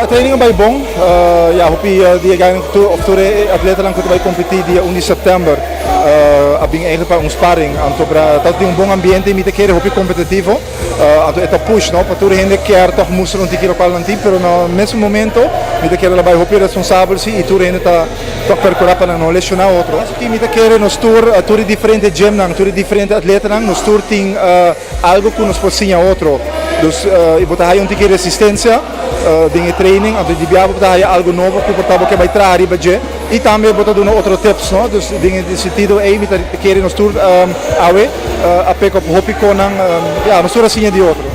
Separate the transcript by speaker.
Speaker 1: E training a bay bon. Ya, hopi di e gainan cu of tur e atletanan cu ta bay competi dia 1 di september a bin eigenlijk pa un sparring. Anto ta tin un bon ambiente y mi ta kere hopi competitivo. Anto e ta push no pa tur hende kier toch mustra un tiki locual nan tin, pero na mesun momento mi ta kere la bay hopi responsabel si y tur hende ta toch percura pa nan no lesiona otro. Aki mi ta kere nos tur, tur e diferente gymnan, tur e diferente atletanan, nos tur tin algo cu nos por siña otro. Dus y bo ta haya un tiki resistencia den e training, anto di bia bo ta haya algo nobo cu por ta bo ke bay traha riba dje y tambe bo ta duna otro tips no. Dus den e sentido ey mi ta kere nos tur awe a pick up hopi conan, ya, nos tur a siña di otro.